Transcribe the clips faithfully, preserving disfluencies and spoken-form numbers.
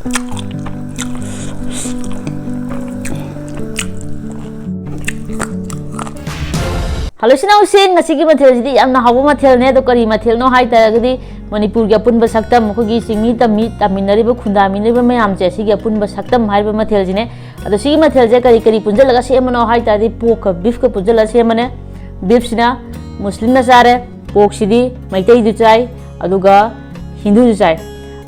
Hello ꯏꯆꯤꯟ ꯏꯅꯥꯎꯁꯤꯡ, ꯉꯁꯤꯒꯤ ꯃꯊꯦꯜꯁꯤꯗꯤ ꯌꯥꯝꯅ ꯍꯥꯎꯕ ꯃꯊꯦꯜꯅꯦ꯫ ꯑꯗꯣ ꯀꯔꯤ ꯃꯊꯦꯜꯅꯣ ꯍꯥꯏ ꯇꯥꯔꯒꯗꯤ, ꯃꯅꯤꯄꯨꯔꯒꯤ ꯑꯄꯨꯟꯕ ꯁꯛꯇꯝ, ꯑꯩꯈꯣꯏꯒꯤ ꯆꯤꯡꯃꯤ ꯇꯝꯃꯤ ꯇꯥꯃꯤꯟꯅꯔꯤꯕ, ꯈꯨꯟꯗꯥꯃꯤꯟꯅꯔꯤꯕ ꯃꯌꯥꯝꯁꯦ, ꯁꯤꯒꯤ ꯑꯄꯨꯟꯕ ꯁꯛꯇꯝ ꯍꯥꯏꯔꯤꯕ ꯃꯊꯦꯜꯁꯤꯅꯦ꯫ ꯑꯗꯣ ꯁꯤꯒꯤ ꯃꯊꯦꯜꯁꯦ ꯀꯔꯤ ꯀꯔꯤ ꯄꯨꯟꯁꯤꯜꯂꯒ ꯁꯦꯝꯕꯅꯣ ꯍꯥꯏ ꯇꯥꯔꯗꯤ, ꯄꯣꯛꯀ ꯕꯤꯐꯀ ꯄꯨꯟꯁꯤꯜꯂꯒ ꯁꯦꯝꯕꯅꯦ꯫ ꯕꯤꯐꯁꯤꯅ ꯃꯨꯁꯂꯤꯝꯅ ꯆꯥꯔꯦ, ꯄꯣꯛꯁꯤꯗꯤ ꯃꯩꯇꯩꯁꯨ ꯆꯥꯏ, ꯑꯗꯨꯒ ꯍꯤꯟꯗꯨꯁꯨ ꯆꯥꯏ꯫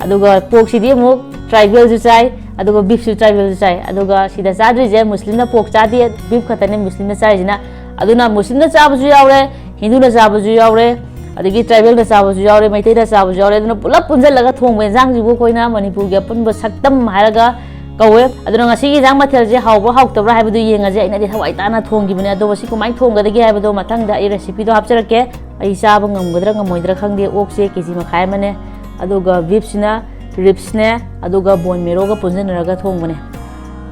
ꯑꯗꯨꯒ ꯄꯣꯛꯁꯤꯗꯤ ꯑꯃꯨꯛ ꯇ꯭ꯔꯥꯏꯕꯦꯜꯁꯨ ꯆꯥꯏ, ꯑꯗꯨꯒ ꯕꯤꯐꯁꯨ ꯇ꯭ꯔꯥꯏꯕꯦꯜꯁꯨ ꯆꯥꯏ꯫ ꯑꯗꯨꯒ ꯁꯤꯗ ꯆꯥꯗ꯭ꯔꯤꯁꯦ ꯃꯨꯁꯂꯤꯝꯅ ꯄꯣꯛ ꯆꯥꯗꯦ, ꯕꯤꯐ ꯈꯛꯇꯅꯦ ꯃꯨꯁꯂꯤꯝꯅ ꯆꯥꯔꯤꯁꯤꯅ꯫ ꯑꯗꯨꯅ ꯃꯨꯁꯂꯤꯝꯅ ꯆꯥꯕꯁꯨ ꯌꯥꯎꯔꯦ, ꯍꯤꯟꯗꯨꯅ ꯆꯥꯕꯁꯨ ꯌꯥꯎꯔꯦ, ꯑꯗꯒꯤ ꯇ꯭ꯔꯥꯏꯕꯦꯜꯅ ꯆꯥꯕꯁꯨ ꯌꯥꯎꯔꯦ, ꯃꯩꯇꯩꯅ ꯆꯥꯕꯁꯨ ꯌꯥꯎꯔꯦ꯫ ꯑꯗꯨꯅ ꯄꯨꯂꯞ ꯄꯨꯟꯁꯤꯜꯂꯒ ꯊꯣꯡꯕ ꯌꯦꯟꯁꯥꯡꯁꯤꯕꯨ ꯑꯩꯈꯣꯏꯅ ꯃꯅꯤꯄꯨꯔꯒꯤ ꯑꯄꯨꯟꯕ ꯁꯛꯇꯝ ꯍꯥꯏꯔꯒ ꯀꯧꯋꯦ꯫ ꯑꯗꯨꯅ ꯉꯁꯤꯒꯤ ꯌꯦꯟꯁꯥꯡ ꯃꯊꯦꯜꯁꯦ ꯍꯥꯎꯕ꯭ꯔꯥ ꯍꯥꯎꯇꯕ꯭ꯔꯥ ꯍꯥꯏꯕꯗꯨ ꯌꯦꯡꯉꯁꯦ꯫ ꯑꯩꯅꯗꯤ ꯊꯋꯥꯏ ꯇꯥꯅ ꯊꯣꯡꯈꯤꯕꯅꯦ, ꯑꯗꯣ ꯃꯁꯤ ꯀꯃꯥꯏꯅ ꯊꯣꯡꯒꯗꯒꯦ ꯍꯥꯏꯕꯗꯣ ꯃꯊꯪꯗ ꯑꯩ ꯔꯦꯁꯤꯄꯤꯗꯣ ꯍꯥꯞꯆꯔꯛꯀꯦ꯫ ꯑꯩ ꯆꯥꯕ ꯉꯝꯒꯗ꯭ꯔꯥ ꯉꯝꯃꯣꯏꯗ꯭ꯔꯥ ꯈꯪꯗꯦ꯫ ꯑꯣꯛꯁꯦ ꯀꯦ ꯖꯤ ꯃꯈꯥꯏ ꯑꯃꯅꯦ, ꯑꯗꯨꯒ ꯕꯤꯐꯁꯤꯅ, ꯔꯤꯞꯁꯅꯦ, ꯑꯗꯨꯒ ꯕꯣꯟ ꯃꯦꯔꯣꯒ ꯄꯨꯟꯁꯤꯟꯅꯔꯒ ꯊꯣꯡꯕꯅꯦ꯫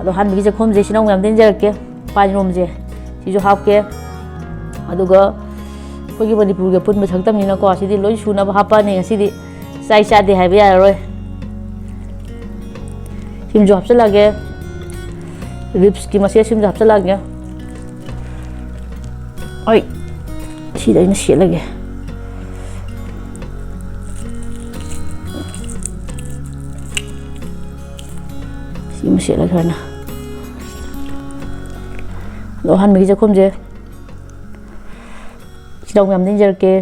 ꯑꯗꯣ ꯑꯍꯥꯟꯕꯒꯤ ꯆꯥꯛꯈꯨꯝꯁꯦ ꯁꯤꯅ ꯑꯃꯨꯛ ꯌꯥꯝ ꯇꯤꯟꯖꯔꯛꯀꯦ꯫ ꯄꯥꯟ ꯏꯔꯣꯝꯁꯦ ꯁꯤꯁꯨ ꯍꯥꯞꯀꯦ꯫ ꯑꯗꯨꯒ ꯑꯩꯈꯣꯏꯒꯤ ꯃꯅꯤꯄꯨꯔꯒꯤ ꯑꯄꯨꯟꯕ ꯁꯛꯇꯝꯅꯤꯅꯀꯣ, ꯁꯤꯗꯤ ꯂꯣꯏ ꯁꯨꯅꯕ ꯍꯥꯞꯄꯛꯑꯅꯤ ꯉꯁꯤꯗꯤ꯫ ꯆꯥꯏ ꯆꯥꯗꯦ ꯍꯥꯏꯕ ꯌꯥꯔꯔꯣꯏ꯫ ꯁꯤꯃꯁꯨ ꯍꯥꯞꯆꯤꯜꯂꯛꯑꯒꯦ꯫ ꯔꯤꯞꯁꯀꯤ ꯃꯆꯦꯠ ꯁꯤꯃꯁꯨ ꯍꯥꯞꯆꯤꯜꯂꯛꯑꯒꯦ꯫ ꯑꯩ ꯁꯤꯗ ꯑꯩꯅ ꯁꯦꯠꯂꯒꯦ꯫ ꯁꯤꯃ ꯁꯦꯠꯂꯒꯦ ꯍꯥꯏꯅ꯫ ꯑꯗꯣ ꯑꯍꯥꯟꯕꯒꯤ ꯆꯥꯛꯈꯨꯝꯁꯦ ꯁꯤꯗ ꯑꯃꯨꯛ ꯌꯥꯝ ꯇꯤꯟꯖꯔꯛꯀꯦ꯫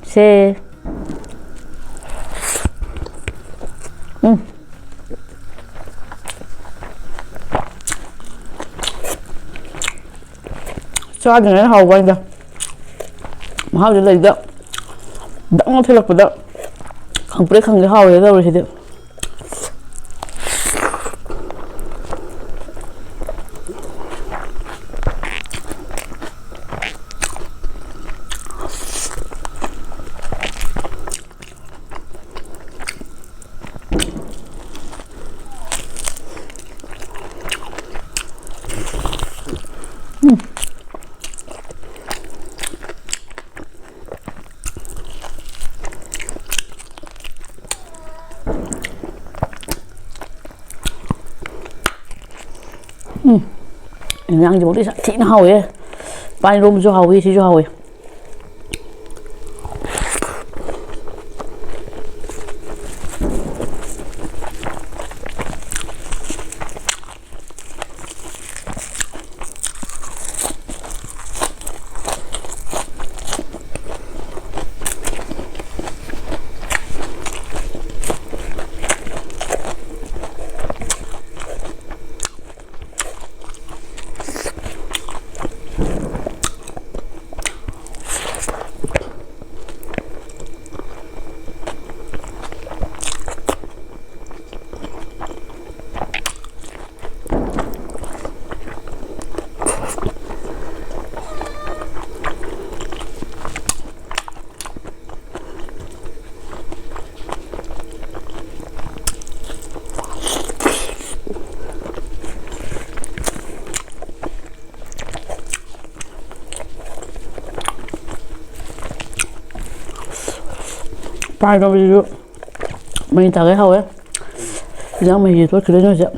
ꯁꯦ꯫ ꯎꯝ꯫ ꯆꯥꯗ꯭ꯔꯤꯉꯩꯗ ꯍꯥꯎꯕ ꯋꯥꯅꯤꯗ꯫ ꯃꯍꯥꯎꯁꯦ ꯂꯩꯗ꯫ ꯗꯛ ꯅꯣꯛꯊꯤꯜꯂꯛꯄꯗ ꯈꯪꯄ꯭ꯔꯦꯛ ꯈꯪꯗꯦ ꯍꯥꯎꯋꯦ ꯇꯧꯔꯤꯁꯤꯗꯤ꯫ ꯎꯝ, ꯏꯟꯖꯥꯡꯁꯤꯐꯥꯎꯗꯤ ꯁꯥꯊꯤꯅ ꯍꯥꯎꯋꯦ꯫ ꯄꯥꯟ ꯏꯔꯣꯝꯕꯁꯨ ꯍꯥꯎꯋꯤ, ꯁꯤꯁꯨ ꯍꯥꯎꯋꯤ꯫ ꯄꯥꯟ ꯏꯔꯣꯝꯕꯁꯤꯁꯨ ꯃꯍꯤ ꯇꯥꯒꯩ ꯍꯥꯎꯋꯦ꯫ ꯏꯟꯖꯥꯡ ꯃꯍꯤꯁꯦ ꯇꯣꯠꯈꯤꯗꯣꯏꯅꯦ ꯍꯧꯖꯤꯛ꯫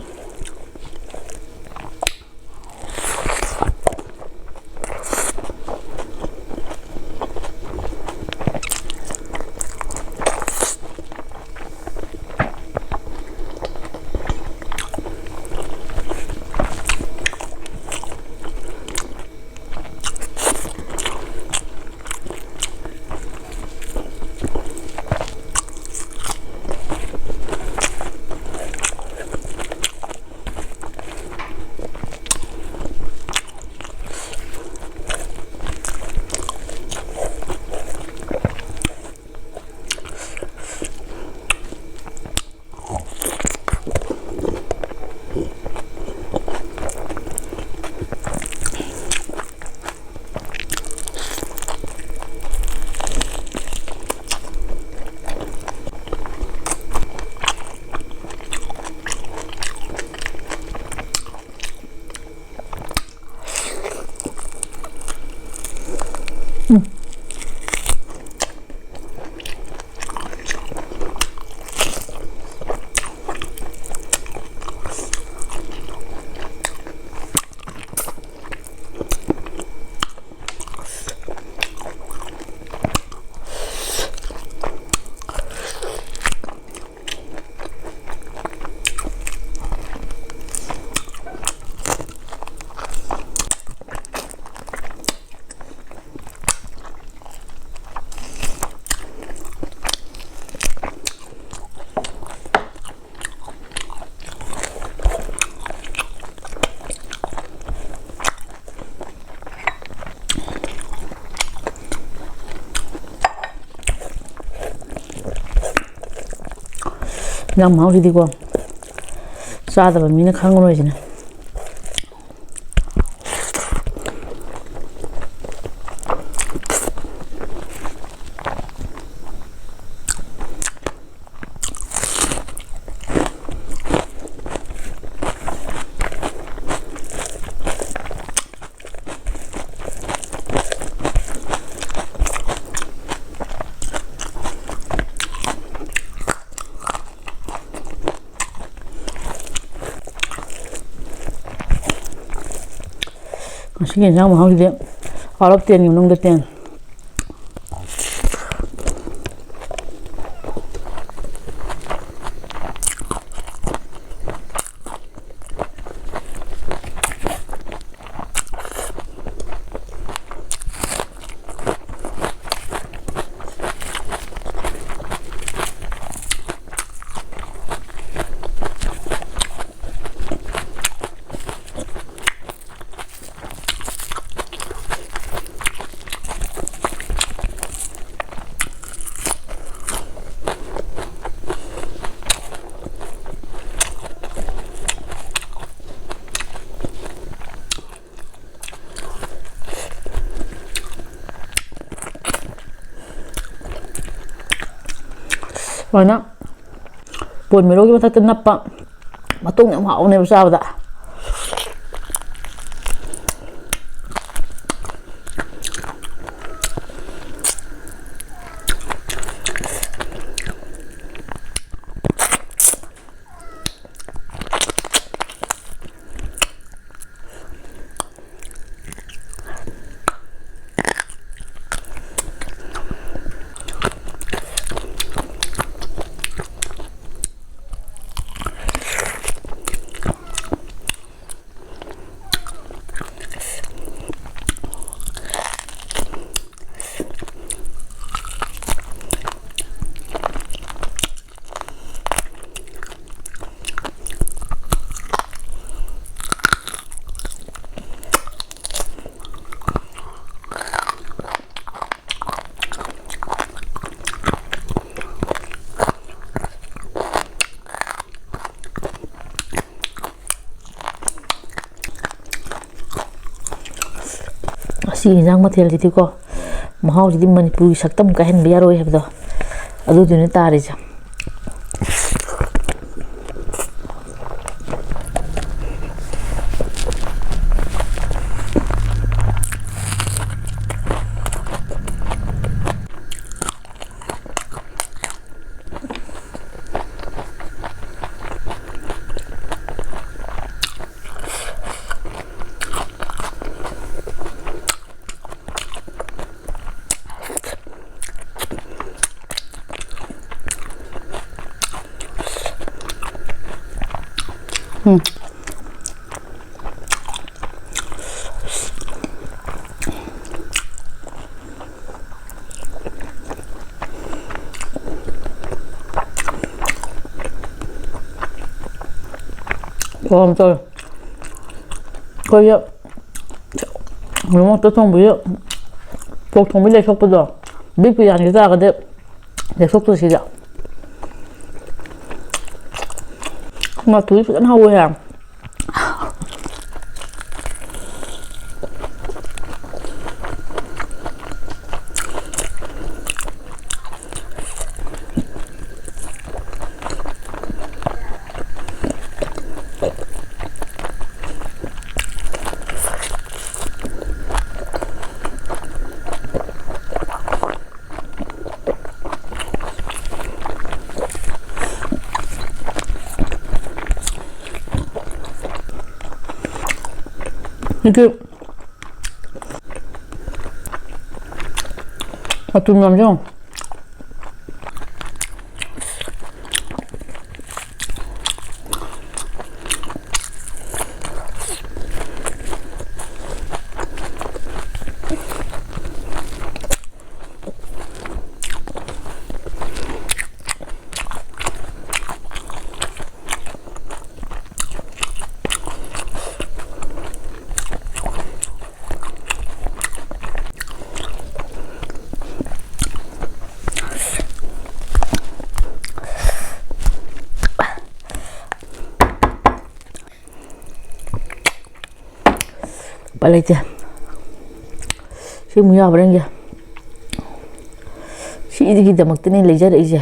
ꯌꯥꯝ ꯃꯍꯥꯎꯁꯤꯗꯤꯀꯣ, ꯆꯥꯗꯕ ꯃꯤꯅ ꯈꯪꯉꯔꯣꯏꯁꯤꯅꯦ꯫ ꯉꯁꯤꯒꯤ ꯌꯦꯟꯁꯥꯡ ꯃꯍꯥꯎꯁꯤꯗꯤ out of tenꯒꯤ ꯃꯅꯨꯡꯗ ten꯫ ꯁꯨꯃꯥꯏꯅ bone marrowꯒꯤ ꯃꯊꯛꯇ ꯅꯞꯄ ꯃꯇꯣꯡ ꯌꯥꯝ ꯍꯥꯎꯕꯅꯦꯕ ꯆꯥꯕꯗ꯫ ꯁꯤ ꯌꯦꯟꯖꯥꯡ ꯃꯊꯦꯜꯁꯤꯗꯤꯀꯣ, ꯃꯍꯥꯎꯁꯤꯗꯤ ꯃꯅꯤꯄꯨꯔꯒꯤ ꯁꯛꯇꯝ ꯀꯥꯏꯍꯟꯕ ꯌꯥꯔꯣꯏ ꯍꯥꯏꯕꯗꯣ, ꯑꯗꯨꯗꯨꯅ ꯇꯥꯔꯤꯁꯦ꯫ ꯎꯝ꯫ ꯊꯣꯡ ꯇꯧꯔꯦ꯫ ꯑꯩꯈꯣꯏꯒꯤ ꯃꯔꯛꯇ ꯊꯣꯡꯕꯒꯤ, ꯄꯣꯛ ꯊꯣꯡꯕꯒꯤ ꯂꯩꯊꯣꯛꯄꯗꯣ, ꯕꯤꯛ ꯕꯤꯔꯌꯥꯅꯤꯒ ꯆꯥꯔꯒꯗꯤ ꯂꯩꯊꯣꯛꯇꯣꯏꯁꯤꯗ꯫ ꯃꯇꯨꯗꯤ ꯐꯖꯅ ꯍꯧꯋꯦ ꯍꯥꯏ꯫ ꯃꯇꯨꯝ ꯌꯥꯝ ꯌꯥꯎ꯫ ꯎꯄꯥꯏ ꯂꯩꯇꯦ꯫ ꯑꯃꯨꯛ ꯌꯥꯕ꯭ꯔꯥ ꯌꯦꯡꯒꯦ꯫ ꯁꯤꯒꯤꯗꯃꯛꯇꯅꯦ ꯂꯩꯖꯔꯛꯏꯁꯦ꯫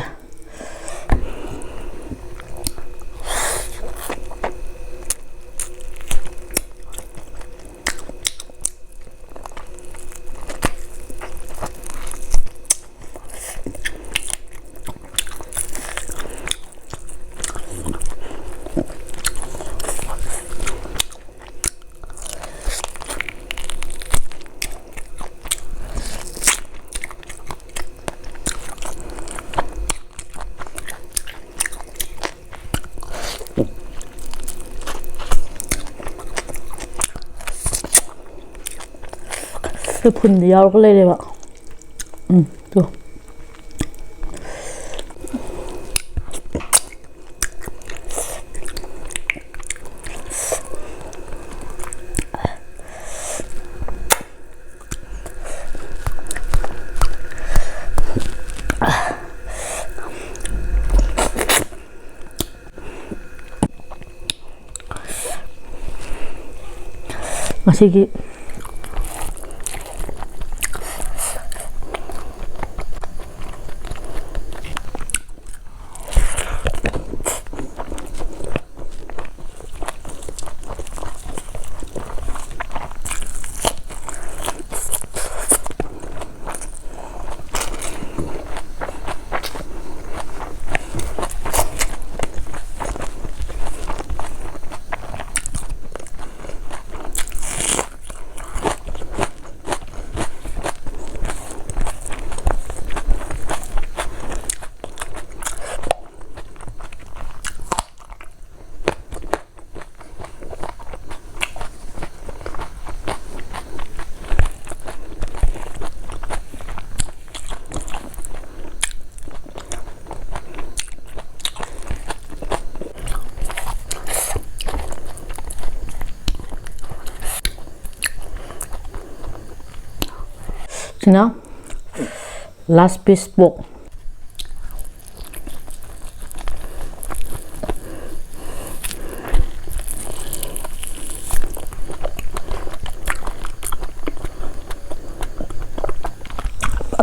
ꯁꯤ ꯐꯨꯟꯗ ꯌꯥꯎꯔꯒ ꯂꯩꯔꯦꯕ꯫ ꯎꯝ, ꯇꯨ꯫ ꯉꯁꯤꯒꯤ ꯁꯤꯅ last piece pork꯫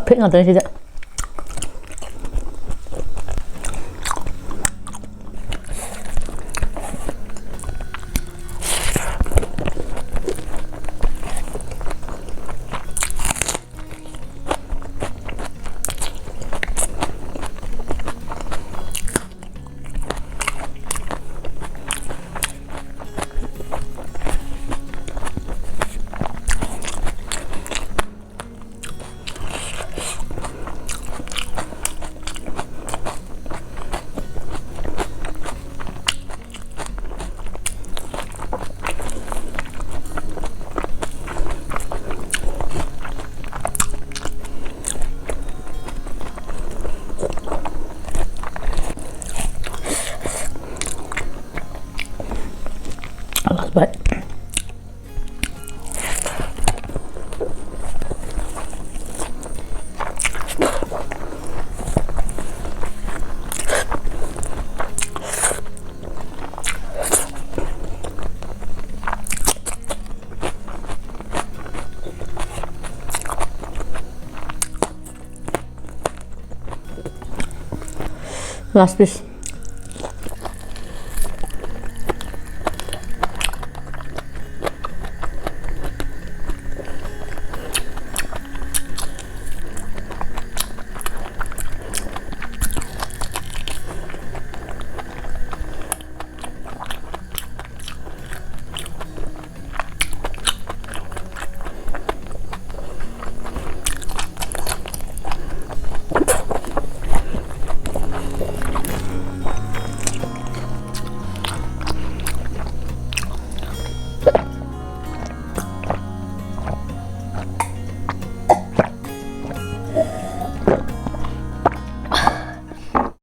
ꯐꯦꯠ ꯉꯥꯛꯇꯅꯤ ꯁꯤꯗ꯫ Last bite. Last piece.